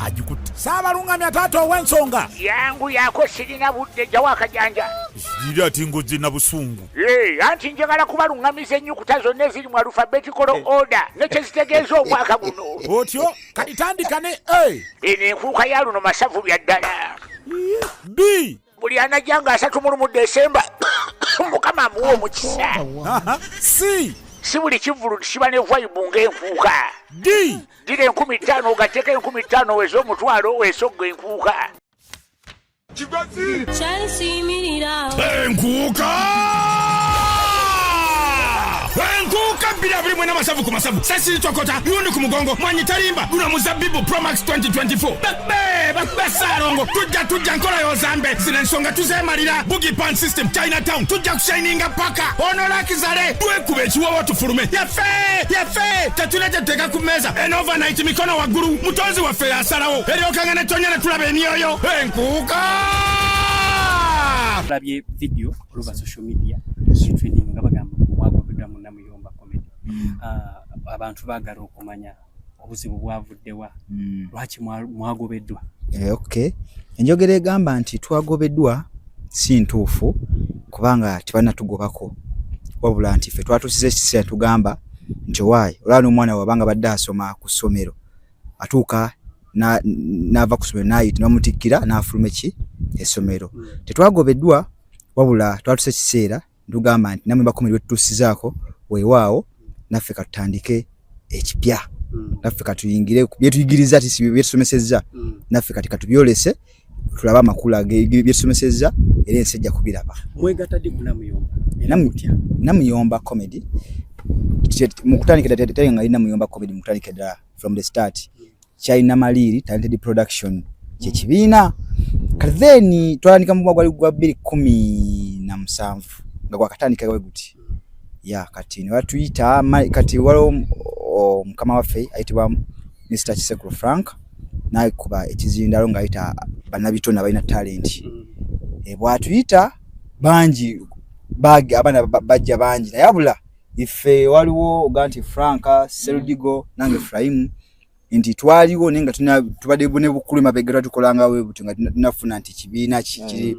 Agikutte. Saabalungamya taata ow'ensonga. Yangu yako, sirina budde, jjawo akajanja. Iri ati ng'ojje na busungu. Ee, anti njagala kubaluŋŋamiza ennyukuta zonna eziri mu alphabetical order ne kye zitegeeza omwaka guno. Otyo kati tandika ne A. Eno enkuuka ya luno masavu bya ddala. B. Buli anajja nga 31 Desemba, Mukama amuwa omukisa. Aha. C. Si buli kivvulu nti kiba ne vibe ng'enkuuka. D. Ddira 5000 ogatteko 5000 oweze 100, weesogga enkuuka. Kyansiimirira. Enkuuka, enkuuka 2024, masavu ku masavu, sasiritokota lundi ku mugongo, mwanyi talimba guno muzabibu Promax 2024. Bakbe bakbe saalongo, tujja tujja nkola yozambe zino ensonga tuzeemalira. Boogie Pan System, Chinatown, tujja kushininga paka ono lakizale twekuba ekiwowo tufulume yaffe yaffe, tetulina kyetuteeka ku mmeeza eno overnight, mikono waggulu, mutonzi waffe yasalawo eryokanga netonya ne tulaba emyoyo enkuuka. Tulabye video oluva social media trending nga bagamba mwagobeddwa mu Namuyomba Comedy. Ah, abantu baagala okumanya obuzibu bwavuddewa, lwaki mwagobeddwa? Eh, okay, enjogera egamba nti twagobeddwa si ntuufu, kubanga tebanatugobako, wabula nti ffe twatuusiza ekiseera tugamba nti owaayi, olaba n'omwana wabanga badde asoma ku ssomero, atuuka n'ava ku ssomero n'ayita n'amutikkira n'afuluma eki essomero. Tetwagobeddwa, wabula twatuuse ekiseera ntugamba nti namwe bakomedi wetutuusizaako, weewaawo naffe katutandike ekipya, naffe katuyingire byetuyigiriza ti byetusomesezza, naffe kati katubyolese tulabe amakulu byetusomesezza, era ensi ejja kubiraba. Mwegatta ddi ku Namuyomba era mutya? Namuyomba Comedy mu kutandika ddala teri nga Namuyomba Comedy. Mu kutandika ddala, from the start, kyalina Maliiri Talented Production, kyekibiina. Kati then twatandika mu mwaka gwali gwa 2017 nga gwakatandika bwe guti ya. Kati ne batuyita kati waliwo mukama waffe ayitibwa Mr Kisekuro Frank, nakuba ekizindalo ng'ayita bannabitone abalina talent. Bw'atuyita bangi abaana bajja bangi, naye abula ife waliwo oga nti Frank Serudigo nange Fraimu nti twaliwo, naye nga tubadde ne bukulu emabega, twatukolanga bwe buti nga tunafuna nti kibiina kiri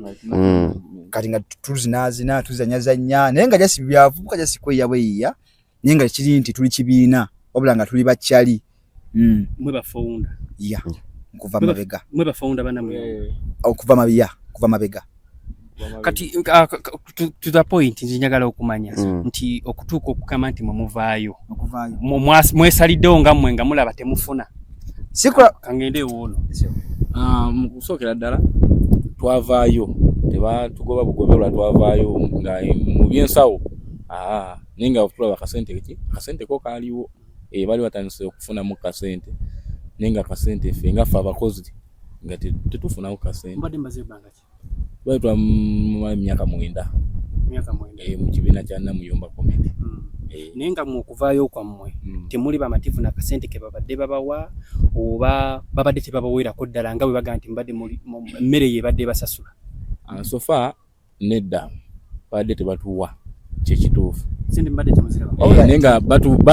kati nga tuzinaazina, tuzanyazanya, naye nga just byavubuka, just kweyiya bweyiya, naye nga kiri nti tuli kibiina, wabula nga tuli bakyali. Mwe bafounder? Ya, nkuva mabega. Mwe bafounder banamuyomba? Okuva mabega, kuva mabega. Kati to the point, nze njagala okumanya nti okutuuka okukama nti mwe muvaayo, okuvaayo, mwesaliddewo nga mmwe nga mulaba temufuna? Sikula. Kangende ewoono. Ah, mu kusookera ddala twavaayo tebatugoba bugoberwa, twavaayo nga mu byensawo, naye nga tulaba akasente ki, akasente ko kaaliwo. Eh, baali batandise okufunamu kasente, naye nga kasente ffe nga ffe abakozi nga tetufunamu kasente. Mbadde mbaze ebbanga ki? Twali twamala emyaka 9. Myaka 9. Eh, mu kibiina kya Namuyomba Comedy. Eh. Naye nga mu okuvaayo kwammwe, temuli bamativu na kasente ke babadde babawa, oba babadde tebabaweerako ddala nga bwe bagaa nti mbadde emmere ye ebadde ebasasula? Ah, so far nedda, babadde tebatuwa, kyekituufu. Sente mbadde temuziraba? Eh, naye nga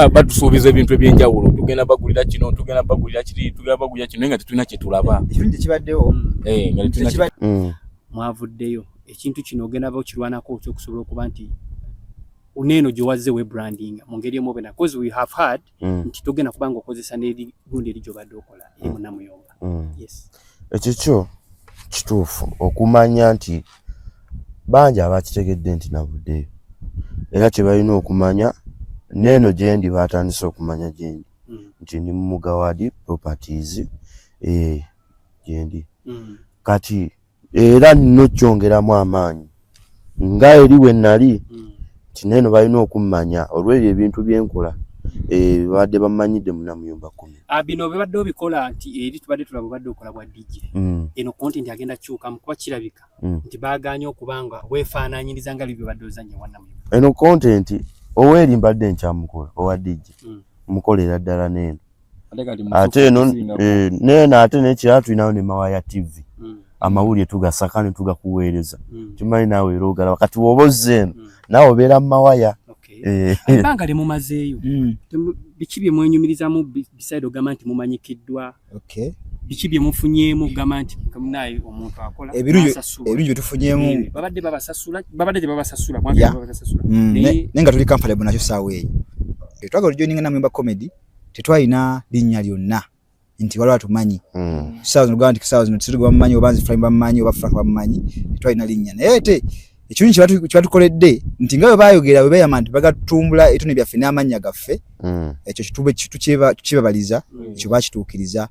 batusuubiza ebintu ebyenjawulo, tugenda bagulira kino, tugenda bagulira kiri, tugenda bagulira kino, naye nga tetulina kyetulaba. Ekirungi kibaddewo. Eh, nga tetulina. Mwavuddeyo, ekintu kino ogenda ba okirwanako otya okusobola okuba nti neeno gye wazze we branding mu ngeri emu obena, cause we have heard nti togenda kuba nga okozesa n'erigundi eri gy'obadde okola eri Munamuyomba? Yes. Ekyo kyo kituufu, okumanya nti bangi abakitegedde nti navuddeyo, era kye balina okumanya neeno gyendi batandise okumanya gyendi nti ndi mu Mugawadi Properties, eh, gyendi. Kati era nina okyongeramu amaanyi nga eri we nali nti neeno balina okummanya olw'ebyo ebintu byenkola, eh, babadde bamanyidde Munamuyomba Comedy. Ah, bino bibadde obikola nti eri tubadde tulaba obadde okola bwa DJ. Eno content agenda kyukamu, kuba kirabika nti baagaanye okuba nga weefaanaanyiriza nga bibyo badde ozannya Wannamuyomba. Eno content oweeri mbadde nkyamukola owa DJ, mukolera ddala neeno. Ate kati ate eno musufu. Eh, neeno ate nekirala tulinayo ne Mawaya TV, amawulire tugasaka ne tugakuweereza. Kimanyi naawe era ogalaba, kati woba ozze eno naawe obeera mu mawaya. Okay. Eh, ebbanga lye mumazeeyo, biki bye mwenyumirizamu beside ogamba nti mumanyikiddwa? Okay. Biki bye mufunyeemu okugamba nti naye omuntu akola Ebirungi asasulwa? ebirungi byetufunyeemu. Babadde babasasula, babadde tebabasasula, babasasula. Naye nga tuli comfortable nakyo saawa eyo. Twagala ojoininga Namuyomba Comedy, tetwalina linnya lyonna nti waliwo atumanyi. Saawa zino gamba nti saawa zino Tisirugo bamumanyi, oba nze Frank bamumanyi, oba Frank bamumanyi, tetwalina linnya. Naye ate ekirungi kyebatukoledde nti nga bwe baayogera, bwe beeyama nti bagatumbula ebitone byaffe n'amannya gaffe, ekyo tukibabaliza, ekyo bakituukiriza.